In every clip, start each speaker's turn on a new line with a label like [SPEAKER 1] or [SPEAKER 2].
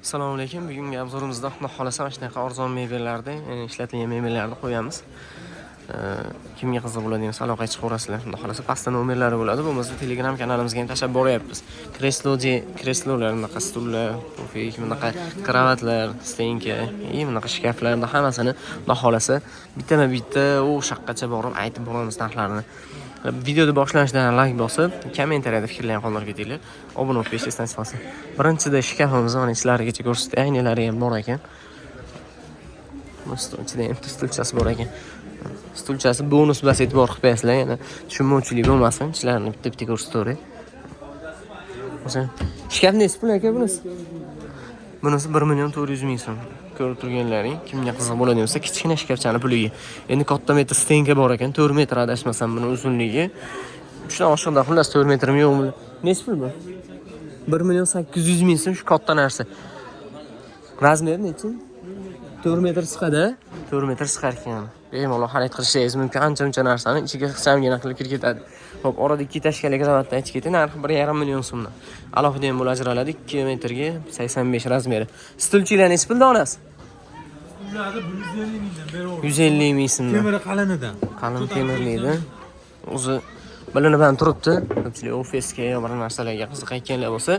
[SPEAKER 1] Assalomu alaykum. Bugungi обзор imizda, Xudo xohlasa, mana shunaqa arzon mebellarni, ishlatilgan mebellarni qo'yamiz. Kimga qiziq bo'ladigan bo'lsa, aloqaga chiqaverasizlar. Xudo xohlasa, pastda nomerlari bo'ladi. Bo'lmasa, Telegram kanalimizga ham tashlab boryapmiz. Kreslo, kreslolar, bunaqa stullar, пуфик, bunaqa kravatlar, стенка, и bunaqa shkaflarni hammasini, Xudo xohlasa, bittama-bitta u shaqqacha borib aytib boramiz narxlarini. Videoda boshlanishidan layk bosib, kommentariyada fikrlarni qoldirib ketinglar. Obuna bo'lib qo'yish esdan chiqmasin. Birinchida shkafimiz, mana ichlarigacha ko'rsatdi, aynalari ham bor ekan. Bu stol ichida ham bitta stulchasi bor ekan. Stulchasi bonus bilan e'tibor qilib qo'yasizlar, yana tushunmovchilik bo'lmasin, ichlarini bitta-bitta ko'rsataveray. Masalan, shkaf nechi pul, aka, bunisi? Bunisi 1 million 400 ming so'm. Ko'rib turganlaring, kimga qiziq bo'ladigan bo'lsa, kichkina shkafchani puliga. Endi katta metr стенка bor ekan, 4 metr adashmasam buni uzunligi. 3 dan oshiqda, xullas 4 metrmi yo'qmi? Nechi pul bu? 1 million 800 ming so'm shu katta narsa. Размер nechi? 4 metr chiqadi. 4 metr chiqar ekan. Bemalol xarid qilishingiz mumkin. Ancha-muncha narsani ichiga ixchamgina qilib kirib ketadi. Xo'p, orada ikki tashkali kravatdan aytib ketay, narxi 1,5 million so'mdan. Alohida ham bo'lib ajraladi, 2 metrga 85 размер i. Stulchilar nechi pul donasi?
[SPEAKER 2] Ularni 150 mingdan beraveramiz.
[SPEAKER 1] 150 ming so'mdan.
[SPEAKER 2] Temiri qalinidan.
[SPEAKER 1] Qalin temirliydi. O'zi bilinib ham turibdi. Ko'pchilik ofisga yo bir narsalarga qiziqayotganlar bo'lsa,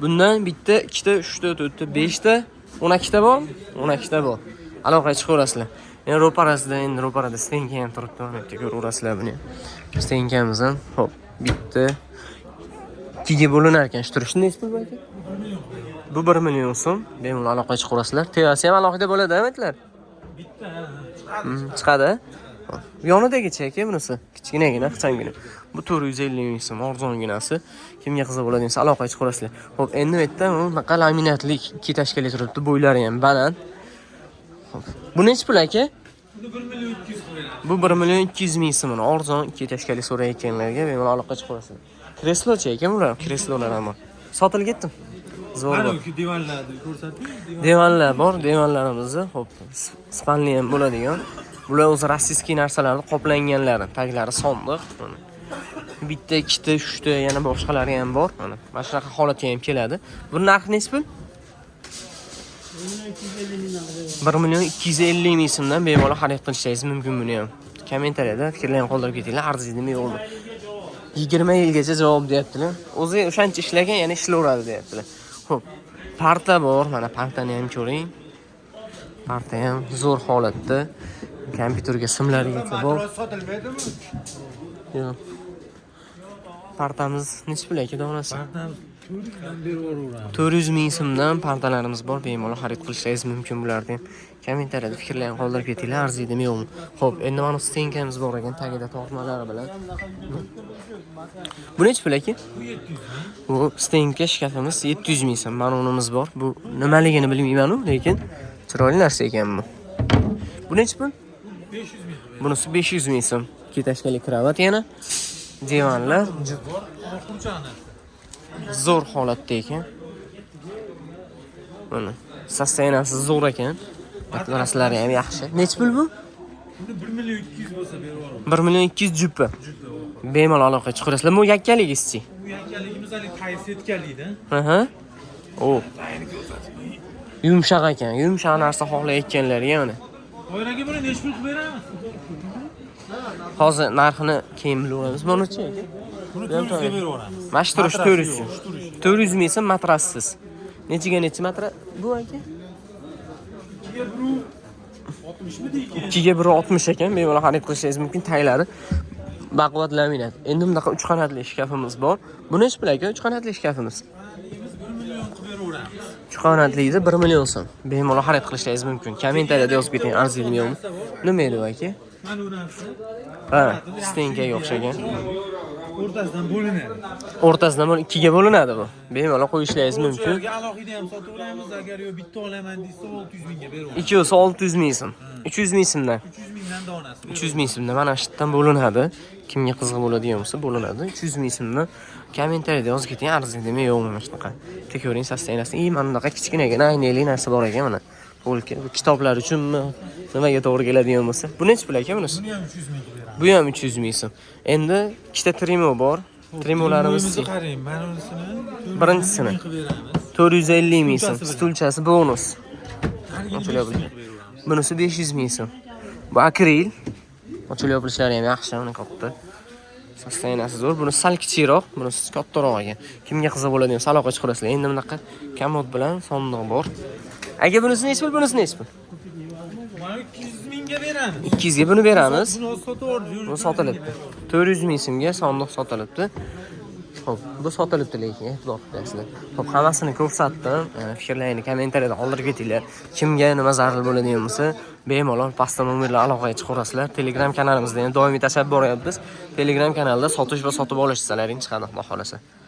[SPEAKER 1] bundan bitta, ikkita, uchta, to'rtta, beshta, 12 ta bormi? 12 ta bor. Aloqaga chiqaverasizlar. Endi ro'parasida, endi ro'parada стенка ham turibdi, mana bitta ko'raverasizlar buni. Стенка miz ham, xo'p, bitta, ikkiga bo'linar ekan. Shu turishi nechi pul bu, aka? Bu 1 million so'm. Bemalol aloqaga chiqaverasizlar. Tevasi ham alohida bo'ladi, aytlar.
[SPEAKER 2] Bitta, ha, chiqadi.
[SPEAKER 1] Chiqadi. Yonidagichi, aka, bunisi kichkinagina, ixchamgina. Bu 450 ming so'm, arzonginasi. Kimga qiziq bo'ladigan bo'lsa, aloqaga chiqaverasizlar. Xo'p, endi bu yerda bunaqa laminatlik ikki tashkil turibdi, bo'ylari ham baland. Xo'p. Bu nechi pul, aka?
[SPEAKER 2] Buni 1 million 200 qilib beramiz.
[SPEAKER 1] Bu 1 million 200 ming so'm, arzon ikki tashkali so'rayotganlarga bemalol aloqaga chiqaverasizlar. Kreslochi, aka, bular? Kreslolar ham bor. Sotilib ketdim. Zo'r.
[SPEAKER 2] Mana
[SPEAKER 1] Bor.
[SPEAKER 2] shu divanlarni ko'rsating. Divan.
[SPEAKER 1] Divanlar bor, divanlarimizni, xo'p, спальный ham bo'ladigan. Bular o'zi российский narsalarni qoplanganlari, taglari sondiq. Mana. Bitta, ikkita, uchta, yana boshqalari ham bor. Mana, mana shunaqa holatga ham keladi. Bu narxi nechi pul? 1 million 250 ming so'mdan bemalol xarid qilishingiz mumkin buni ham. Kommentariyada fikrlarni qoldirib ketinglar, arziydimi yo'qmi? 20 yilgacha javob deyaptilar. O'zi o'shancha ishlagan, yana ishlayveradi deyaptilar. Xo'p, parta bor, mana partani ham ko'ring. Parta ham zo'r holatda. Kompyuterga simlarigacha bor.
[SPEAKER 2] Sotilmaydimi?
[SPEAKER 1] Yo'q. Partamiz nechi pul, aka, donasi?
[SPEAKER 2] Partamiz 400 dan berib yuboraveramiz.
[SPEAKER 1] 400 ming so'mdan partalarimiz bor, bemalol xarid qilishingiz mumkin bularni ham. Kommentariyada fikrlarni qoldirib ketinglar, arziydimi yo'qmi? Xo'p, endi mana стенка miz bor ekan, tagida tortmalari bilan. Bu nechi pul, aka?
[SPEAKER 2] Bu 700 ming.
[SPEAKER 1] Bu стенка shkafimiz 700 ming so'm. Mana unimiz bor. Bu nimaligini bilmayman-u, lekin chiroyli narsa ekan bu. Bu nechi pul?
[SPEAKER 2] 500 ming qilib
[SPEAKER 1] Bunisi 500 ming so'm. Ikki tashkali kravat yana. Divanlar
[SPEAKER 2] beramiz. Bor, qurchani.
[SPEAKER 1] Zo'r holatda ekan. Mana состояние si zo'r ekan. Matraslari ham yaxshi. Nechi pul bu?
[SPEAKER 2] Buni 1 million 200 bo'lsa berib yuboraveramiz.
[SPEAKER 1] 1 million 200 jupi.
[SPEAKER 2] Juda oxiri.
[SPEAKER 1] Bemalol aloqaga chiqarasizlar. Bu yakkaligizchi?
[SPEAKER 2] Bu yakkaligimiz hali tayr setkalikda.
[SPEAKER 1] Aha. O. Yumshoq ekan. Yumshoq narsa xohlayotganlarga mana.
[SPEAKER 2] Toyir aka, buni nechi pul qilib beramiz?
[SPEAKER 1] Hozir narxini keyin bilaveramiz. Buni-chi, aka?
[SPEAKER 2] Buni 400 ga berib yuboramiz.
[SPEAKER 1] Mana shu turish
[SPEAKER 2] Matrasi
[SPEAKER 1] 400.
[SPEAKER 2] yo'q, shu turish.
[SPEAKER 1] 400 ming so'm matrassiz. Nechiga nechi matra bu, aka?
[SPEAKER 2] 2ga 1.60 mi deyki?
[SPEAKER 1] 2ga 1.60 ekan, bemalol xarid qilishingiz mumkin, taglari baquvvat laminat. Endi bunaqa 3 qanotli shkafimiz bor. Bu nechi pul, aka, 3 qanotli shkafimiz?
[SPEAKER 2] Biz 1 million qilib beraveramiz.
[SPEAKER 1] 3 qanotlikda 1 million so'm. Bemalol xarid qilishingiz mumkin. Kommentariyada yozib keting, arziymi yo'qmi? Nima edi bu, aka?
[SPEAKER 2] Mana bu narsa.
[SPEAKER 1] Ha, стенка ga o'xshagan.
[SPEAKER 2] O'rtasidan bo'linadi.
[SPEAKER 1] O'rtasidan bo'lib ikkiga bo'linadi bu. Bemalol qo'yishingiz mumkin.
[SPEAKER 2] Ularga alohida ham sotaveramiz, agar yo bitta olaman desa, 600 mingga beraveramiz.
[SPEAKER 1] Ikkovsi 600 ming so'm. 300 ming so'mdan.
[SPEAKER 2] 300 mingdan donasi.
[SPEAKER 1] 300 ming so'mdan mana shu yerdan bo'linadi. Kimga qiziq bo'ladigan bo'lsa, bo'linadi. 300 ming so'mdan kommentariyada yozib keting, arziydimi yo'qmi mana shunaqa. Bitta ko'ring состояние sini. И mana bunaqa kichkinagina aynali narsa bor ekan mana. Polka, bu kitoblar uchunmi? Nimaga to'g'ri keladigan bo'lsa. Bu nechi pul, aka, bunisi?
[SPEAKER 2] Buni ham 300 ming qilib beramiz.
[SPEAKER 1] Bu ham 300 ming so'm. Endi ikkita trimo bor. Trimolarimiz
[SPEAKER 2] Trimomizni qarang, mana bunisini
[SPEAKER 1] Birinchisini.
[SPEAKER 2] 400 ming qilib beramiz.
[SPEAKER 1] 450 ming so'm.
[SPEAKER 2] Stulchasi bilan.
[SPEAKER 1] Stulchasi bonus.
[SPEAKER 2] Narigini
[SPEAKER 1] Ochilib
[SPEAKER 2] 500
[SPEAKER 1] yopilishi.
[SPEAKER 2] ming qilib beraveramiz.
[SPEAKER 1] Bunisi 500 ming so'm. Bu akril. Ochilib yopilishlari ham yaxshi, uni katta. Состояние si zo'r. Bunisi sal kichikroq, bunisi kattaroq ekan. Kimga qiziq bo'ladi ham aloqa chiqarasizlar. Endi bunaqa komod bilan sondiq bor. Aka, bunisi nechi pul, bunisi nechi pul?
[SPEAKER 2] Mana 200 mingga beramiz.
[SPEAKER 1] 200 ga buni beramiz.
[SPEAKER 2] Buni sotib.
[SPEAKER 1] Bu sotilibdi. 400 ming so'mga sondiq sotilibdi. Xo'p, bu sotilibdi lekin e'tibor qilasizlar. Xo'p, hammasini ko'rsatdim. Fikrlaringni kommentariyada qoldirib ketinglar. Kimga nima zarur bo'ladigan bo'lsa, bemalol pastda nomerlar aloqaga chiqaverasizlar. Telegram kanalimizda ham doimiy tashlab boryapmiz. Telegram kanalida sotish va sotib olish hissalaring chiqadi, xudo xolasa.